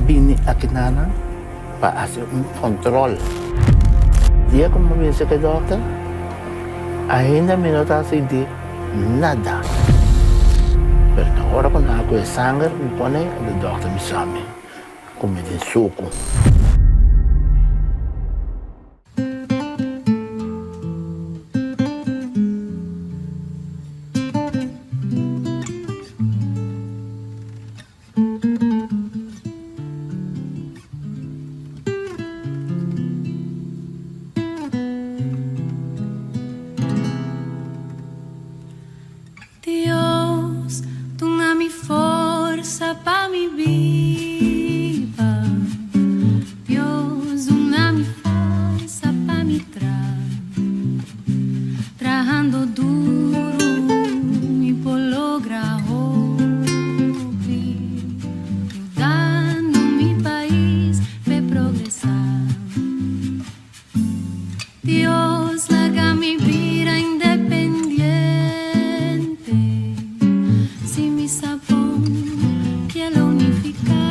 bini akinanan pa hasi un control. Dia ku mi a bisa ku e dokter, ainda mi no ta sinti nada. Pero ta ora ku nan a kohe sanger mi pone, e dokter bisa mi ku mi tin suku. Dios, duna mi forsa pa mi biba. Dios, duna mi forsa pa mi tra. Trahando duro mi por logra hopi. Yudando mi pais p'e progresa. Dios laga mi bira independiente Si mi sa bon ke lo nifiká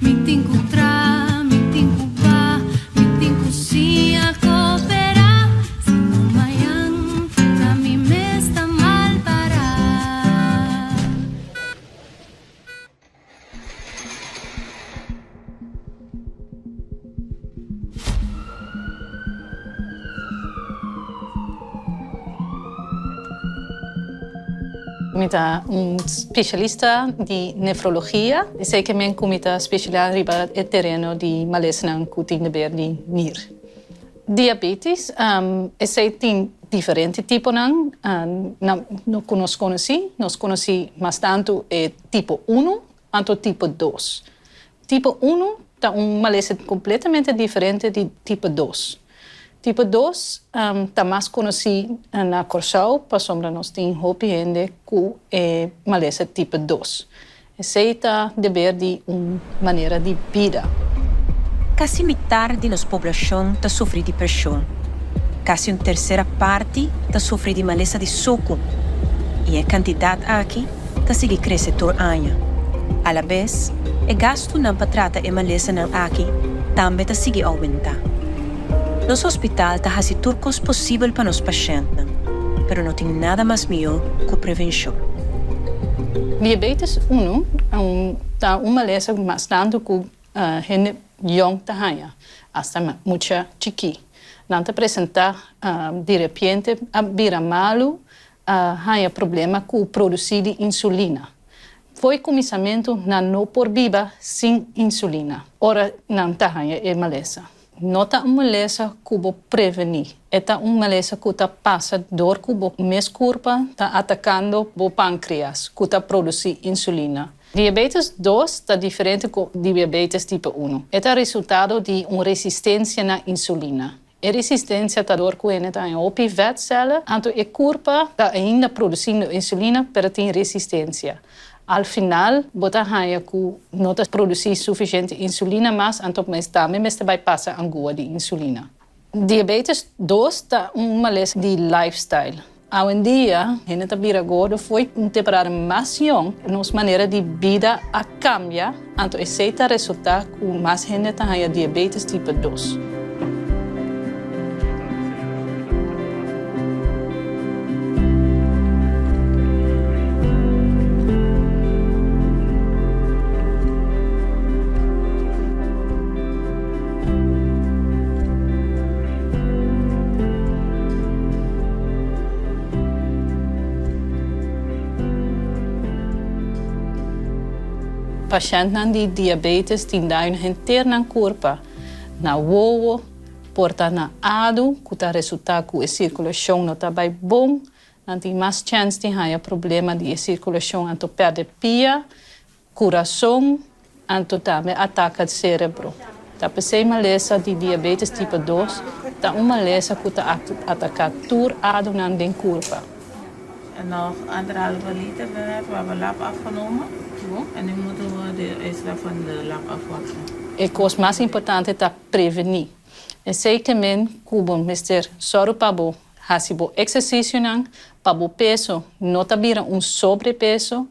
Mi tin ku tra, mi tin ku ba Mi tin ku siña koperá Si no mañan ta mi mes ta mal pará. Mi ta un spesialista di nefrologia. Esei ke men ku mi ta spesialisá riba e tereno di malesanan ku tin de ber di nir. Diabetes, esei tin diferente tiponan ku nos konosí. Nos konosí mas tantu e tipo unu anto tipo dos. Tipo unu ta un malesa kompletamente diferente di tipo dos. Tipo dos ta mas konosí na Kòrsou pasobra nos tin hopi hende ku e malesa tipo dos. Esei ta deber di un manera di bida. Kasi mitar di nos poblashon ta sufri di preshon, kasi un tersera parti ta sufri di malesa di suku i e kantidat aki ta sigui krese tur aña. Alabes, e gastunan pa trata e malesanan aki tambe ta sigui oumentá. Nos hospital ta hasi tur kos posibel pa nos pashèntnan, pero no tin nada mas mihó ku prevenshon. Diabetes unu ta un malesa mas tantu ku hende yòn ta haña, asta mucha chikí. Nan ta presentá direpiente a bira malu, a haña problema ku produsí di insulina. Fo'i kuminsamentu nan no por biba sin insulina ora nan ta haña e malesa. No ta un malesa ku bo prevení, e ta un malesa ku ta pasa dor ku bo mes kurpa ta atakando bo pankreas ku ta produsí insulina. Diabetes dos ta diferente ku diabetes tipo uno. E ta resultado di un resistensia na insulina. E resistencia ta dor cu hende ta haña hopi vetcellen, anto e curpa ta ainda produciendo insulina pero tin resistencia. Al final bo ta haña cu no ta produci suficiente insulina mas, anto mes tambe mester bay pasa angua di insulina. Diabetes dos ta un malesa di lifestyle. Awendia hende ta bira gordo fo'i un temporada mas yong, nos manera di bida a kambia, anto esei ta resultá ku mas hende ta haña diabetes tipo dos. Pashèntnan di diabetes tin daño henter nan kurpa, na wowo, por ta na adu ku ta resultá ku e sirkulashon no ta bai bon, nan tin mas chèns di haña problema di e sirkulashon anto pèrdè pia, Kurason, anto tambe ataka serebro. Ta p'esei malesa di diabetes tipo dos ta un malesa ku ta ataka tur adonan den kurpa. En nog anderhalve liter daarnet, we hebben lab afgenomen en nu moeten we de uitslag van de lab afwachten. E kos mas importante ta prevení. Esei ke men ku bo mester sòru pa bo hasi bo eksersisionan pa bo peso no ta bira un sobrepeso.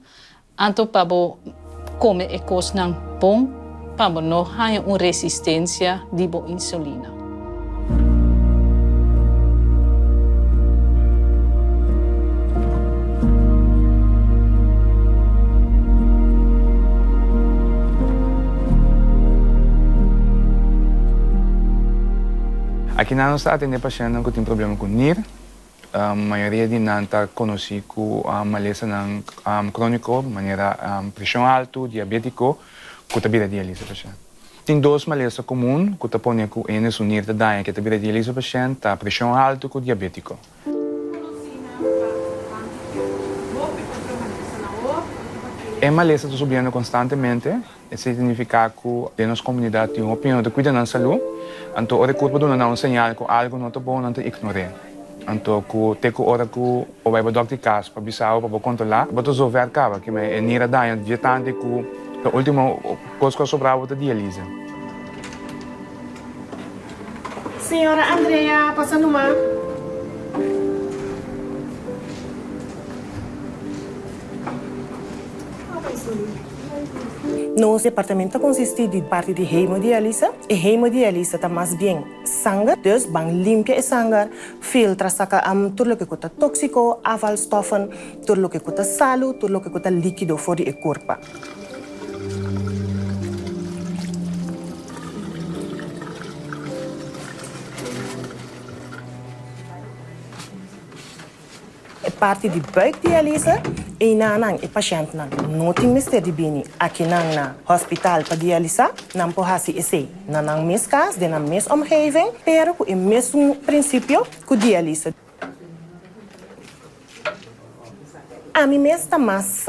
Anto pa bo Kome e kosnan bon pa bo no haña un resistensia di bo insulina. Akinan nos ta atende pashentnan ku tin problema ku nir. Mayoria di nan ta konosí ku malesanan króniko manera preshon altu, diabétiko, ku ta bira dialisa pashènt. Tin dos malesa komun ku ta pone ku hende su nir ta daña ke ta bira dialisa pashènt ta preshon altu ku diabétiko. E malesa ta subiendo konstantemente, esei ta nifiká ku den nos komunidat tin hopi hende no ta kuida nan salú, anto ora e kurpo duna nan un señal ku algu no ta bon nan ta ignor'é. Anto ku te ku ora ku bo bai bo dòkter di kas pa bisa bo pa bo kontrolá, bo ta zover kaba, kima e nir a daña dje tantu ku e último kos ku a sobrá bo ta dialise. Señora Andrea, pasa numa. Nos departamento ta consisti di parti di hemodialise. E hemodialise ta mas bien sanger, dus ban limpia e sanger, filtra, saca tur loke cu ta toxico, afvalstoffen, tur loke cu ta salu, tur loke cu ta likido for di e curpa. E parti di buikdialyse, einanan e pashèntnan no tin mester di bini akinan na hospital pa dialisá, nan por hasi esei na nan mes kas, den nan mes omgeving, pero ku e mesun prinsipio ku dialyse. Ami mes ta mas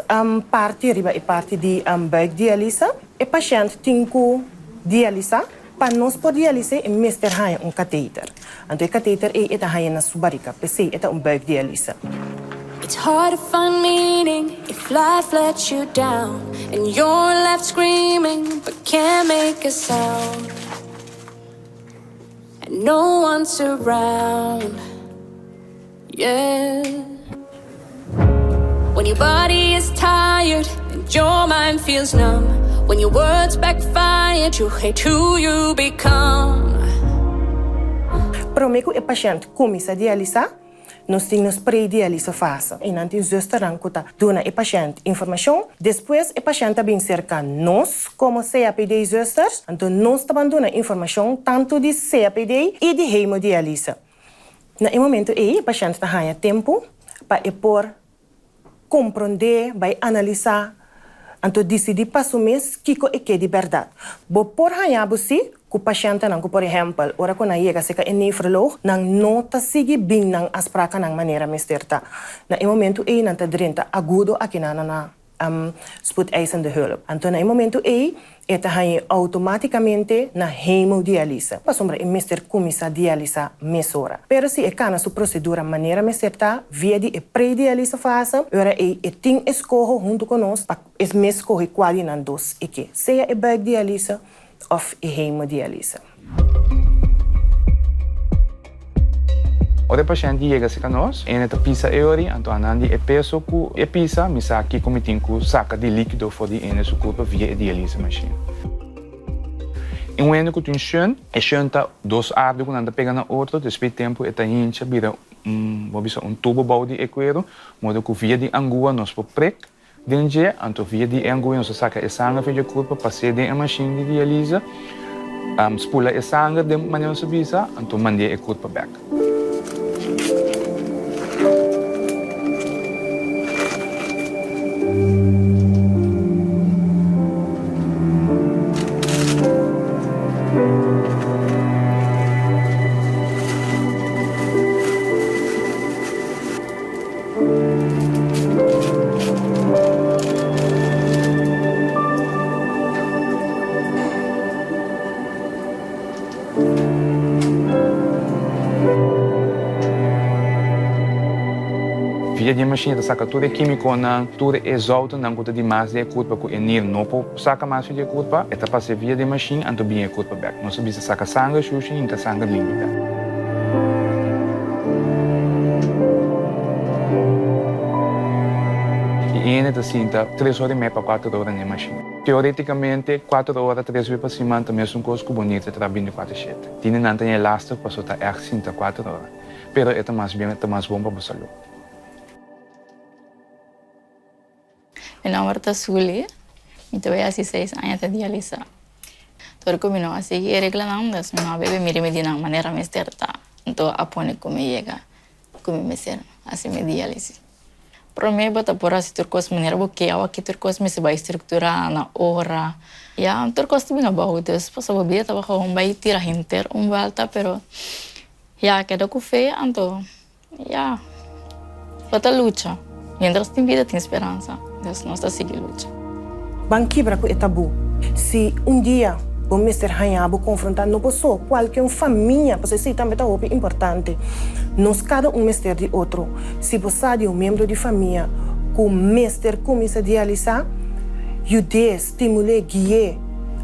parti riba e parti di buikdialyse. E pashènt tin ku dialisá. Pa nos por dialis'é e mester haña un kateter. Anto e kateter ei e ta haña na su barika. P'esei e ta un buikdialyse. It's hard to find meaning if life lets you down and you're left screaming but can't make a sound and no one's around Yeah When your body is tired and your mind feels numb When your words backfire you hate who you become Prome ku e pashènt kuminsá dialisá, nos tin nos pre-dialise fase. Einan tin zusternan ku ta duna e pashènt informashon. Despues e pashènt ta bin serka nos komo CAPD-zusters, anto nos ta ban duna informashon tantu di CAPD i di hemodialise. Na e momento ei e pashènt ta haña tempu pa e por komprondé, bai analisá, anto disidí pa su mes kiko e ke di bèrdat. Bo por haña bo sí ku pashèntenan ku por ehèmpel ora ku nan yega serka e nefroloog nan no ta sigui bin nan afsprakennan manera mester ta. Na e momento ei nan ta drenta agudo akinan na spoedeisende hulp. Anto na e momento ei e ta hañ'é outomátikamente na hemodialise, pasobra e mester kuminsá dialisá mesora. Pero si e kana su prosedura manera mester ta, via di e predialise fase, e ora ei e tin e skoho huntu ku nos pa e mes skohe kual di nan dos e ke, sea e buikdialise òf e hemodialise. Ora e pashènt yega serka nos, ene ta pisa e ori, anto anan di e peso ku e pisa, mi sa kiko mi tin ku saka di líkido for di ene su kurpa via e dialise machine. Un hende ku tin shunt, e shunt ta dos ardu ku nan ta pega na otro, despues di tempu e ta hincha bira un, bo bisa un tubo bou di e kueru, modo ku via di angua nos por prek Den dje, anto via di e anguya nos a saka e sanger for dje kurpa, pas'é den e mashin di dialise, spula e sanger den manera nos a bisa, anto mand'é e kurpa bèk. Via di e mashina ta saka tur e kímikonan, tur e zoutonan ku ta di mas di e kurpa ku e nir no por saka mas for di e kurpa, e ta pasa via di e mashin anto bin e kurpa bèk. Nos a bisa saka sanger shushi hinka sanger limpi bèk. I hende ta sinta tres ora i mei pa kuater ora na e mashina. Teoretikamente kuater ora tres be pa siman ta mesun kos ku bo nir ta traha binti kuater shete. Tin nan ta ña lastig paso ta ègt sinta kuater ora. Pero e ta mas bien, e ta mas bon pa bo salú. Mi nomber ta Suly, mi ta bai hasi seis aña ta dialisa. Tur ku mi no a sigui e reglanan, dus mi no a bebe mi remedinan manera mester ta. Anto a pone ku mi yega ku mi mester hasi mi dialisis. Prome bo ta por hasi tur kos manera bo ke, awaki tur kos mester bai strukturá na ora. Ya tur kos ta bin abou, dus pasobra bo bida tabata gewoon bai tira henter un buelta, pero ya keda ku fe anto. Ya, bo ta lucha. Mientras tin bida tin speransa, dus nos ta sigui lucha. Ban kibra ku e tabú. Si un dia bo mester haña bo konfrontá no bo so, kualke un famia, pasobra esei tambe ta hopi importante. Nos kada un mester di otro. Si bo sa di un miembro di famia ku mester kuminsá dialisá, yud'é, stimul'é, gui'é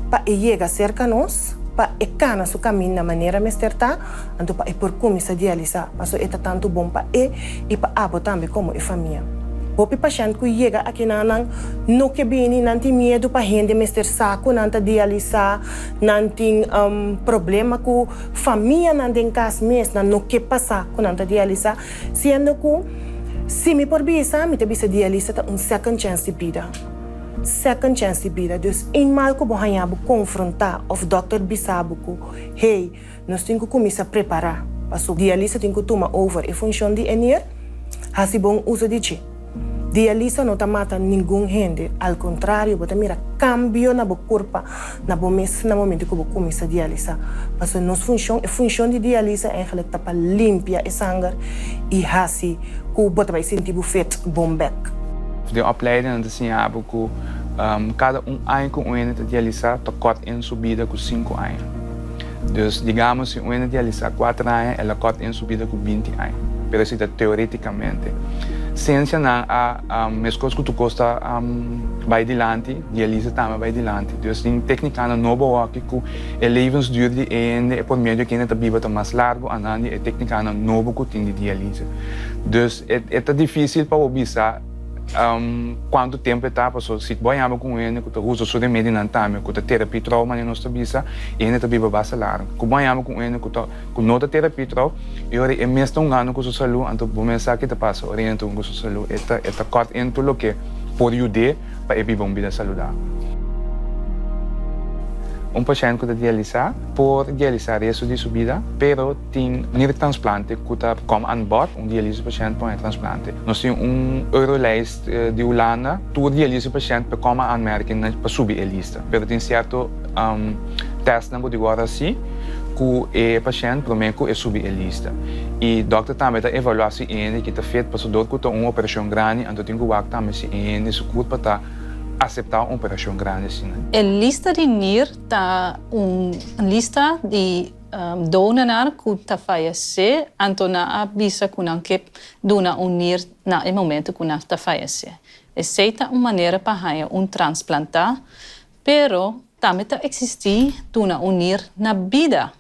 pa e yega serka nos, pa e kana su kaminda manera mester ta. Anto pa e por kuminsá dialisá, pasobra e ta tantu bon pa e i pa abo tambe komo e famia. Hopi pashènt ku yega akinan nan no ke bini, nan tin miedu pa hende mester sa ku nan ta dialisá, nan tin problema ku famianan den kas mes, nan no ke pasá ku nan ta dialisá, siendo ku si mi por bisa, mi ta bisa dialisa ta un second chance di bida. Second chance di bida. Dus eenmaal ku bo haña bo konfrontá òf dòkter bisa bo ku, hey, Nos tin ku kuminsá prepará paso dialisa tin ku tuma over e funshon di e nier, hasi bon uso di dje. Dialisa no ta mata ningun hende, al kontrario bo ta mira kambio na bo kurpa, na bo mes na momento ku bo kuminsá dialisa. Paso nos funshon, e funshon di dialisa eigenlijk ta pa limpia e sanger i hasi ku bo ta bai sinti bo fit bon bèk. Den opleiding nan ta siña bo ku kada un aña ku un hende ta dialisa ta kòrt in su bida ku sinku aña. Dus, digamos, si un hende dialisá kuater aña, el a kòrt in su bida ku binti aña. Pero esei ta teorétikamente. Siensianan a, meskos ku tur kos ta bai dilanti, dialisa tambe a bai dilanti. Dus tin téknikanan nobo awor ku e levensduur di e hende, e por medio ku e hende ta biba ta mas largu andan di e téknikanan nobo ku tin di dialisa. Dus e ta difísil pa bo bisa. Kuantu tempu e ta paso si bo a yama ku un hende ku ta usa su remedinan tambe ku ta terapia trou manera nos ta bisa e hende ta biba basta largu ku bo a yama ku un hende ku ta ku no ta terapia trou e ora e mes ta hungando ku su salu anto bo mes sa ki ta pasa ora e hende ta hunga ku su salu e ta e ta kòrt in tur loke por yud'é pa e biba un bida saludabel. Un pashènt ku ta dialisá por dialisá resto di su bida pero. Tin niertransplante ku ta kom aan bod, un dialyse pashènt pone transplante. Nos tin un eurolijst di Hulanda, tur dialyse pashènt por kom aan aanmerking pa subi e lista. Pero tin sierto tèstnan ku tin wòrdu hasi ku e pashènt promé ku e subi e lista. I dòkter tambe ta evaluá si e hende ki ta fit, pasobra dor ku ta un operashon grandi anto tin ku wak tambe si e hende su kurpa ta aseptá un operashon grandi asina. E lista di nir ta un lista di Donanan ku ta fayesé, anto nan a bisa ku nan ke duna un nir na e momento ku nan ta fayesé. Esei ta un manera pa haña un transplantá, pero tambe ta eksistí duna un nir na bida.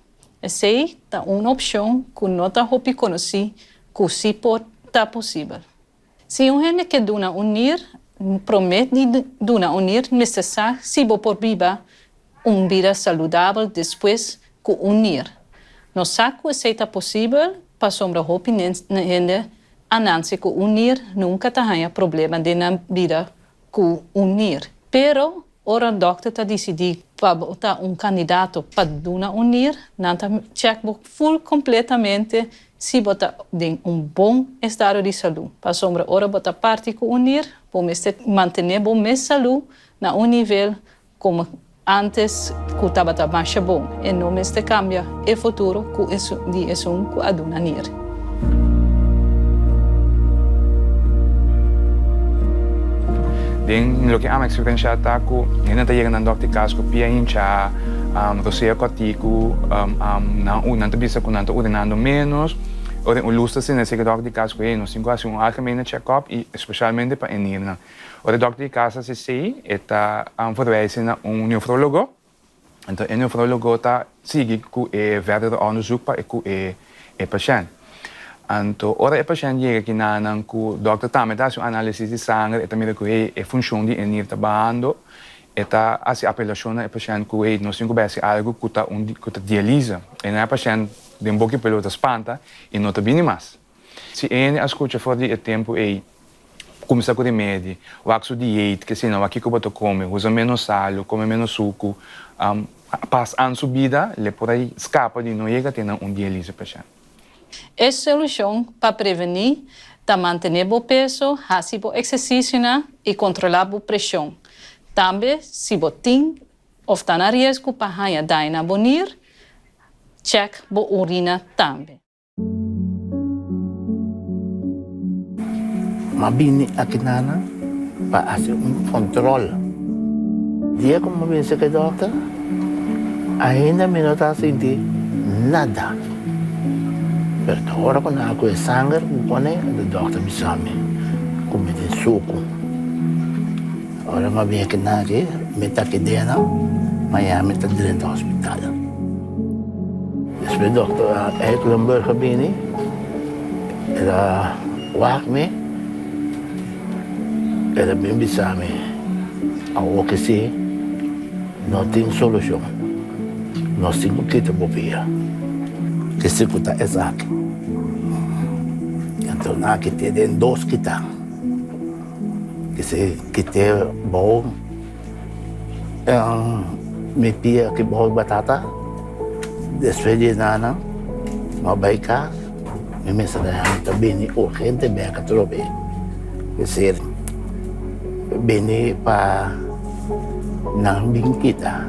Esei ta un opshon ku no ta hopi konosí ku sí por ta posibel. Si un hende ke duna un nir, promé di duna un nir mester sa si bo por biba un bida saludabel despues ku un nir. Nos sa ku esei ta posibel pasobra hopi hende a nanse ku un nir nunka ta haña problema den nan bida ku un nir. Pero ora dòkter ta disidí pa bo ta un kandidato pa duna un nir, nan ta chèk bo ful kompletamente si bo ta den un bon estado di salú. Pasobra ora bo ta parti ku un nir, bo mester mantené bo mes salú na un nivel Como antes cu tabata masha bon, e no mester cambia e futuro cu di esun cu a duna nir. Den loke ami a experiencia ta cu hende ta yega nan dokter cas cu pia hincha, rosea cortico, nan ta bisa cu nan ta urinando menos, ora un luz ta sende esaki dokter di cas cu hey nos tin cu haci un algemene check up y especialmente pa e nirnan. Ora e dòkter di kas hasi esei, e ta verwijzen na un nefrólogo. Anto e nefrólogo ta sigui ku e verdere onderzoek pa ku e pashènt. Anto ora e pashènt yega ki nan ku dòkter tambe ta hasi un análisis di sanger, e ta mira ku hey e funshon di e nir ta bahando, e ta hasi apelashon na e pashènt ku hey nos tin ku bai hasi algu ku ta un ku ta dialisa. E nan e pashènt den boki pelo ta spanta i no ta bini mas. Si hende a skucha for di e tempu ei, kuminsá ku remedi, wak su dieet, ke sino wak kiko bo ta kome, usa ménos salu, kome ménos suku, pas an su bida, le por a skapa di no yega te na un dialisa pashènt. E solushon pa prevení ta mantené bo peso, hasi bo eksersisionan i kontrolá bo preshon. Tambe si bo tin òf ta na riesgo pa haña daño na bo nir, chèk bo urina tambe. M'a bini akinana pa hasi un control. Dia ku m'a binse ku e dokter, ainda mi no ta sinti nada. Pero ta ora ku nan a kohe sanger ku pone, e dokter bisa mi ku mi tin suku. Ora m'a bin akinan aki, mi ta kidena, mañana mi ta drenta hospital. Despues dokter Eikelenburg a bini, el a wak mi, el a bin bisa mi, Awor ke si no tin solushon, nos tin ku kita bo pia. Ke si ku ta esaki. Anto nan a kit'é den dos kitá. Ke si kit'é bou. Mi pia ki bou batata, despues di nana mi a bai kas, mi mester a mi ta bini urgente bek atrobe, esei bini pa nan bin kita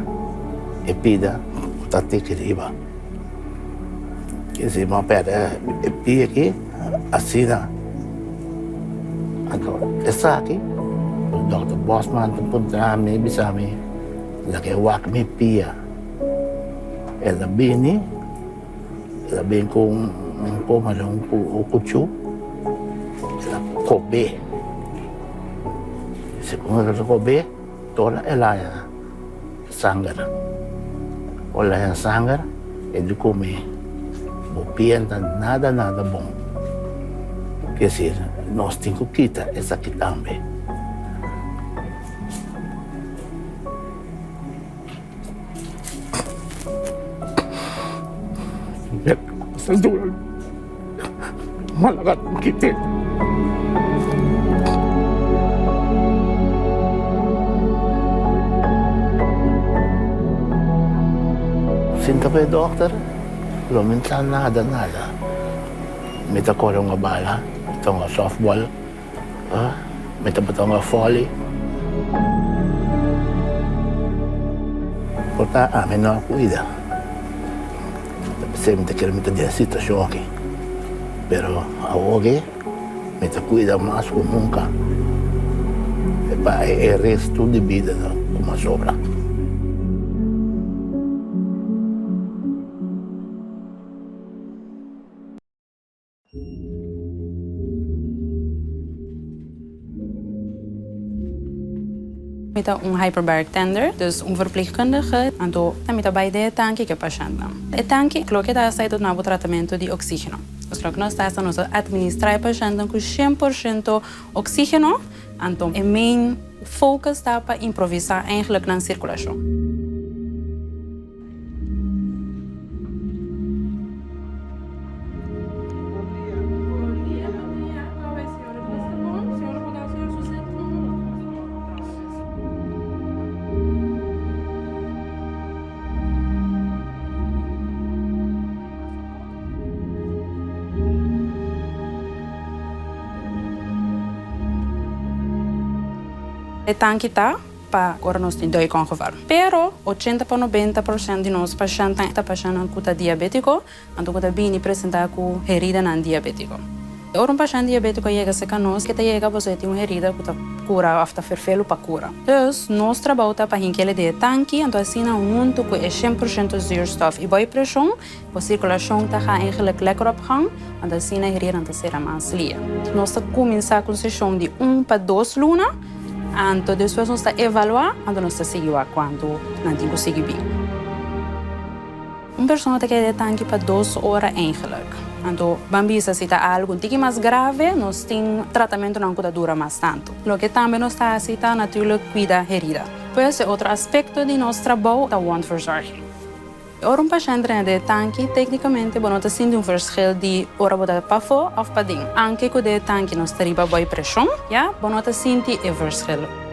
e pida ku ta tiki riba, esei mi a pèrdè e pia aki. Asina anto esaki Dòkter Bosman ta puntra mi bisa mi laga e wak mi pia. El a bini, el a bin ku un koma di un kuchu, el a kob'é. Segun el a kob'é tora el a haña Sanger. Ora el haña sanger, e di ku mi, Bo pia no ta nada nada bon. Ke esir, nos tin ku kita esaki tambe. Sinta pa e dokter, lo mi ta nada nada. Mi ta kore un bala, mi ta hunga softball, mi tabata hunga volley. Por ta ami no a kuida. P'esei mi ta kere mi ta den e situashon aki. Pero awoki mi ta kuida mas ku nunka pa e restu di bida ku mas sobra. Mi ta un hyperbaric tender, dus un verpleegkundige, anto mi ta bai den e tanki ku e pashèntnan. E tanki loke ta hasi ta duna bo tratamentu di oksígeno. Dus loke nos ta hasi nos ta administrá e pashèntnan ku 100% oksígeno, anto e main focus ta pa improvisá eigenlijk nan sirkulashon. E tanki ta pa ora nos tin duikongeval. Pero ochenta pa nobenta porshent di nos pashèntnan ta pashèntnan ku ta diabétiko, anto ku ta bini presentá ku heridanan diabétiko. Ora un pashènt diabétiko yega serka nos, ke ta yega pasobra e tin un herida ku ta kura òf ta ferfelu pa kura. Dus, nos trabou ta pa hinka el den e tanki, anto asina huntu ku e shen porshento zuurstof i bou preshon, bo sirkulashon ta ga eigenlijk lekker op gang, anto asina e heridanan ta sera mas lia. Nos ta kuminsá ku un seshon di un pa dos luna. Anto despues nos ta evaluá, anto nos ta sigui wak kuantu nan tin ku sigui bin. Un persona ta keda den e tanki pa dos ora eigenlijk. Anto ban bisa si ta algu un tiki mas grave nos tin tratamentunan ku ta dura mas tantu. Loke tambe nos ta hasi ta naturlik kuida herida. Pues e otro aspekto di nos trabou ta wondverzorging. Ora un pashènt drenta den e tanki, téknikamente bo no ta sinti un verschil di ora bo ta pafó òf paden. Anke ku den e tanki nos ta riba bou e preshon, ya, bo no ta sinti e verschil.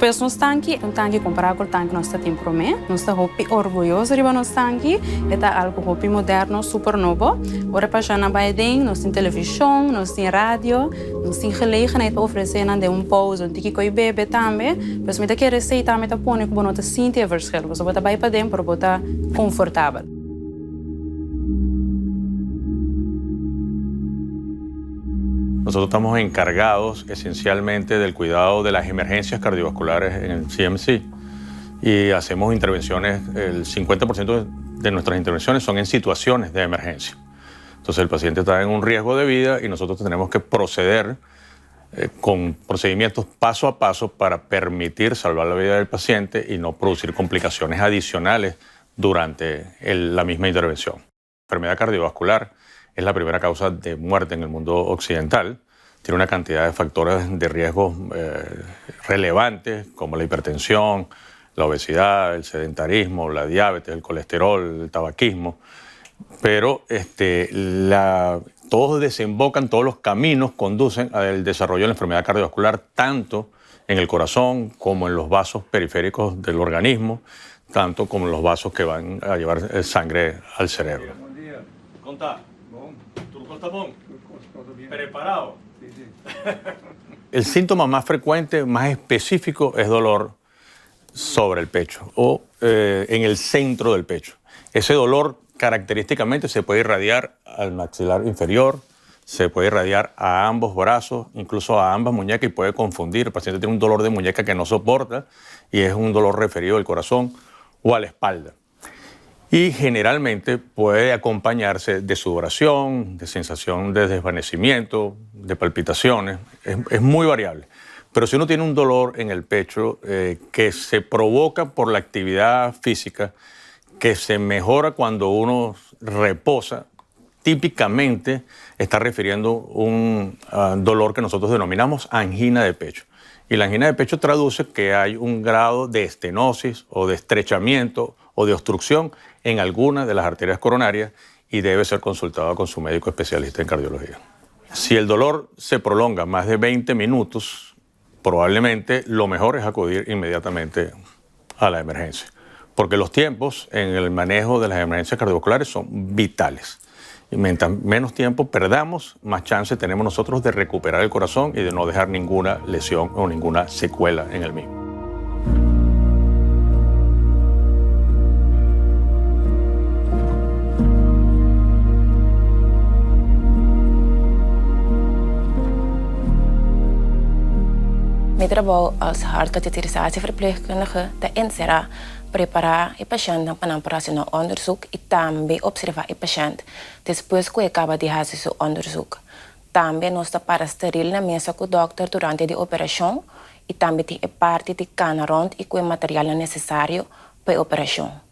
Pues nos tanki, un tanki kompará ku e tanki nos ta tin promé. Nos ta hopi orguyoso riba nos tanki. E ta algu hopi moderno, super nobo. Ora e pashentnan bai aden, nos tin televishon, nos tin radio, nos tin gelegenheid pa ofresé nan den un pousa, un tiki koi bebe tambe. Pues mi ta kere esei tambe ta pone ku bo no ta sinti e verschil. Pasobra bo ta bai paden pero bo ta konfortabel. Nosotros estamos encargados esencialmente del cuidado de las emergencias cardiovasculares en el CMC y hacemos intervenciones, el 50% de nuestras intervenciones son en situaciones de emergencia. Entonces el paciente está en un riesgo de vida y nosotros tenemos que proceder eh, con procedimientos paso a paso para permitir salvar la vida del paciente y no producir complicaciones adicionales durante la misma intervención. Enfermedad cardiovascular es la primera causa de muerte en el mundo occidental. Tiene una cantidad de factores de riesgo eh, relevantes como la hipertensión, la obesidad, el sedentarismo, la diabetes, el colesterol, el tabaquismo. Pero este, todos desembocan, todos los caminos conducen al desarrollo de la enfermedad cardiovascular, tanto en el corazón como en los vasos periféricos del organismo, tanto como en los vasos que van a llevar eh, sangre al cerebro. ¿Preparado? El síntoma más frecuente, más específico, es dolor sobre el pecho o eh, en el centro del pecho. Ese dolor característicamente se puede irradiar al maxilar inferior, se puede irradiar a ambos brazos, incluso a ambas muñecas y puede confundir. El paciente tiene un dolor de muñeca que no soporta y es un dolor referido al corazón o a la espalda. Y generalmente puede acompañarse de sudoración, de sensación de desvanecimiento, de palpitaciones. Es, muy variable. Pero si uno tiene un dolor en el pecho eh, que se provoca por la actividad física, que se mejora cuando uno reposa, típicamente está refiriendo un ah, dolor que nosotros denominamos angina de pecho. Y la angina de pecho traduce que hay un grado de estenosis o de estrechamiento o de obstrucción en alguna de las arterias coronarias y debe ser consultado con su médico especialista en cardiología. Si el dolor se prolonga más de 20 minutos, probablemente lo mejor es acudir inmediatamente a la emergencia, porque los tiempos en el manejo de las emergencias cardiovasculares son vitales. Y mientras menos tiempo perdamos, más chance tenemos nosotros de recuperar el corazón y de no dejar ninguna lesión o ninguna secuela en el mismo. Mi trabou als hartkatheterisatieverpleegkundige ta enserá prepará e pashèntnan pa nan por hasi nan òndersuk i tambe opservá e pashènt despues ku e kaba di hasi su òndersuk. Tambe nos ta para steril na mesa ku dòkter durante di operashon i tambe tin e parti di kana rònt i ku e materialnan nesesario pa e operashon.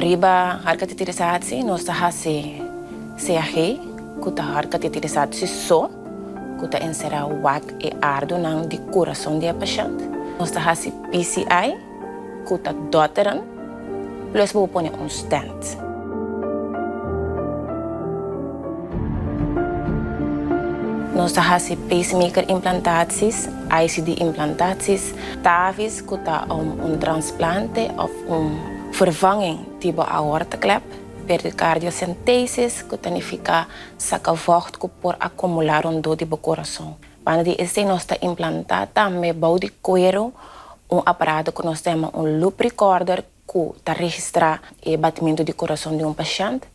Riba harkateterisatie nos ta hasi CAG, ku ta harkateterisatie so, ku ta enserá wak e ardunan di kurason di e pashènt. Nos ta hasi PCI. ku ta dòteren, plus bo por pone un stent. Nos ta hasi pacemaker implantaties, ICD implantaties, TAVI's ku ta un transplante òf un vervanging di bo aortaklep, pericardiocentesis ku ta nifiká saka vògt ku por akumulá rondó di bo kurason. Banda di esei nos ta implantá tambe bou di kueru un aparato ku nos ta yama un loop recorder ku ta registrá e batimentu di kurason di un pashènt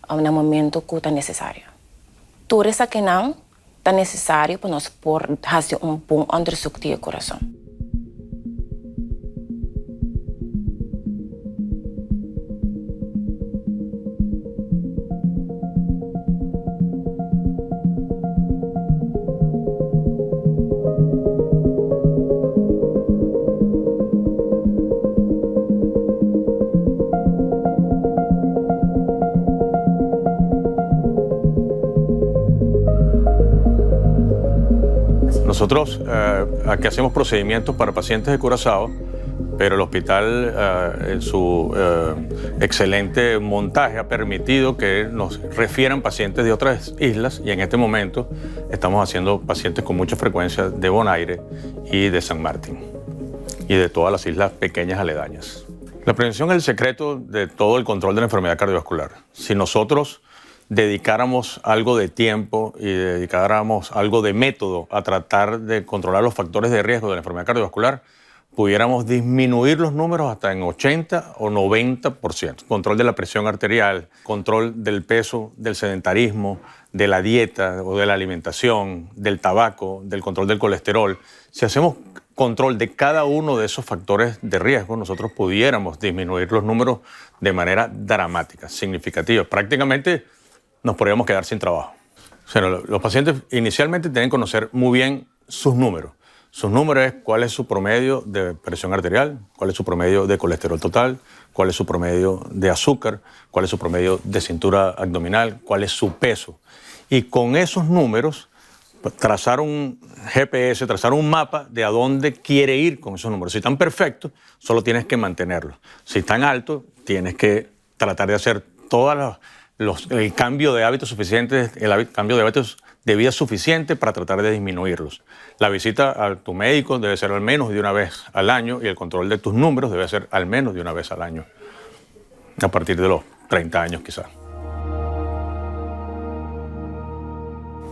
na momentu ku ta nesesario. Tur esakinan ta nesesario pa nos por hasi un bon òndersuk di e kurason. Nosotros aquí hacemos procedimientos para pacientes de Curazao, pero el hospital en su excelente montaje ha permitido que nos refieran pacientes de otras islas y en este momento estamos haciendo pacientes con mucha frecuencia de Bonaire y de San Martín y de todas las islas pequeñas aledañas. La prevención es el secreto de todo el control de la enfermedad cardiovascular. Si nosotros dedicáramos algo de tiempo y dedicáramos algo de método a tratar de controlar los factores de riesgo de la enfermedad cardiovascular, pudiéramos disminuir los números hasta en 80 o 90%. Control de la presión arterial, control del peso, del sedentarismo, de la dieta o de la alimentación, del tabaco, del control del colesterol. Si hacemos control de cada uno de esos factores de riesgo, nosotros pudiéramos disminuir los números de manera dramática, significativa. Prácticamente nos podríamos quedar sin trabajo. O sea, los pacientes inicialmente tienen que conocer muy bien sus números. Sus números es cuál es su promedio de presión arterial, cuál es su promedio de colesterol total, cuál es su promedio de azúcar, cuál es su promedio de cintura abdominal, cuál es su peso. Y con esos números, trazar un GPS, trazar un mapa de a dónde quiere ir con esos números. Si están perfectos, solo tienes que mantenerlos. Si están altos, tienes que tratar de hacer todos los, el cambio de hábitos suficientes, el cambio de hábitos de vida suficiente para tratar de disminuirlos. La visita a tu médico debe ser al menos de una vez al año y el control de tus números debe ser al menos de una vez al año, a partir de los 30 años quizás.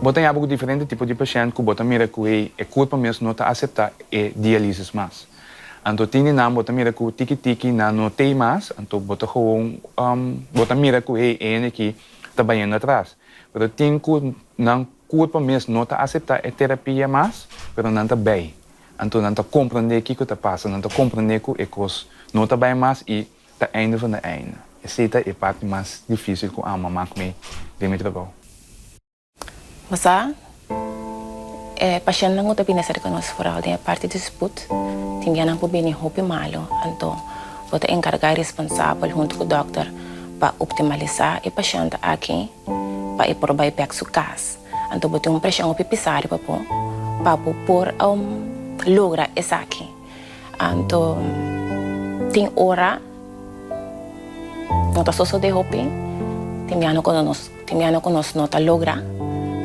Bo ta haña bo ku diferente tipo di pashènt ku bo ta mira ku e kurpa mes no ta aseptá e dialisis mas. Anto tin di nan bo ta mira ku tiki tiki nan no t'ei mas, anto bo ta gewoon bo ta mira ku hey e hende aki ta bayendo atras. Pero tin ku nan kurpa mes no ta aseptá e terapia mas, pero nan ta bay. Anto nan ta komprendé kiko ta pasa, nan ta komprendé ku e kos no ta bay mas i ta einde van de einde. Esei ta e parti mas difísil ku amo a mak mi den mi trabou. Bo sa, e pashèntnan ku ta bini aserka nos foral den e parti di sput, tin bia nan por bini hopi malu, anto bo ta enkargá e responsabel huntu ku dòkter pa optimalisá e pashènt aki pa e por bai bèk su kas. Anto bo tin un preshon hopi pisá riba bo pa bo por logra esaki. Anto tin ora no ta sosodé hopi, tin biaha ku nos tin biaha ku nos no ta logra,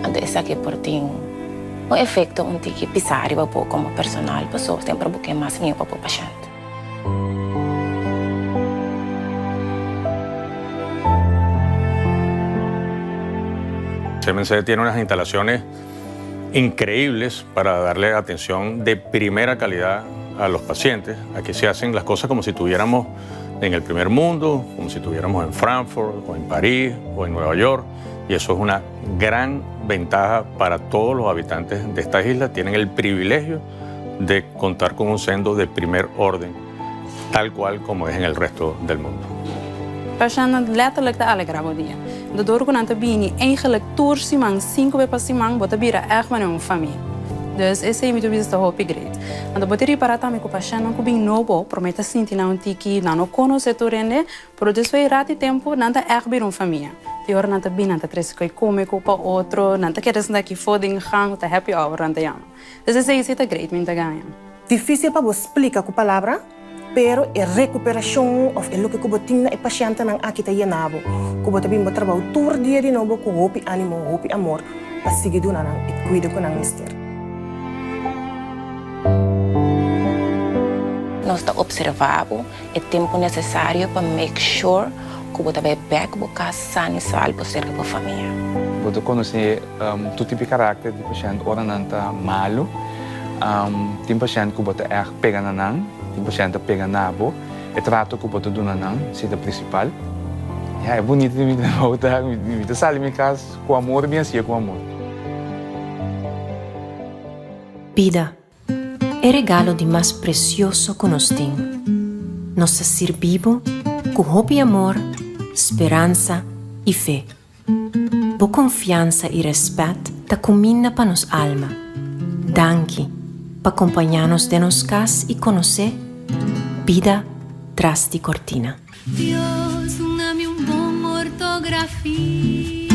anto esaki por tin un efekto un tiki pisá riba bo komo personal pasobra semper bo ke mas mihó pa bo pashènt. CMC tiene unas instalaciones increíbles para darle atención de primera calidad a los pacientes. Aquí se hacen las cosas como si estuviéramos en el primer mundo, como si estuviéramos en Frankfurt o en París o en Nueva York. Y eso es una gran ventaja para todos los habitantes de esta isla. Tienen el privilegio de contar con un sendo de primer orden, tal cual como es en el resto del mundo. Pashèntnan letterlijk ta alegrá bo dia. Anto dor ku nan ta bini eigenlijk tur siman, sinku be pa siman, bo ta bira ègt manera un famia. Dus esei mi ta bisa ta hopi great. Anto bo ta ripará tambe ku pashèntnan ku bin nobo promé ta sinti nan un tiki, nan no konosé tur hende, pero despues di ratu di tempu nan ta ègt bira un famia. Di ora nan ta bini nan ta trese koi kome ku pa otro, nan ta keda sinta aki for den gang, ta happy hour nan ta yama. Dus esei si ta great, mi ta gaña. Difísil pa bo splika ku palabra. Pero e rekuperashon òf e loke ku bo tin na e pashentenan aki ta yena bo, ku bo ta bin bo trabou tur dia di nobo ku hopi ánimo, hopi amor pa sigui duna nan e kuido ku nan mester. Nos ta observá bo e tempu nesesario pa make sure ku bo ta bai bèk bo kas san i salbo serka bo famia. Bo ta konosé tur tipo di karakter di pashènt ora nan ta malu. Tin pashènt ku bo ta ègt pega na nan, tin pashènt ta pega na bo. E trato ku bo ta duna nan si ta prinsipal. Ya, e bunita di mi trabou ta mi ta sali mi kas ku amor i mi hasié ku amor. Bida, e regalo di mas presioso ku nos tin. Nos ta sirbi bo ku hopi amor, speransa i fe. Bo konfiansa i rèspèt ta kuminda pa nos alma. Danki pa kompañá nos den nos kas i konosé bida tras di kortina. Dios, duna mi un bon ortografia.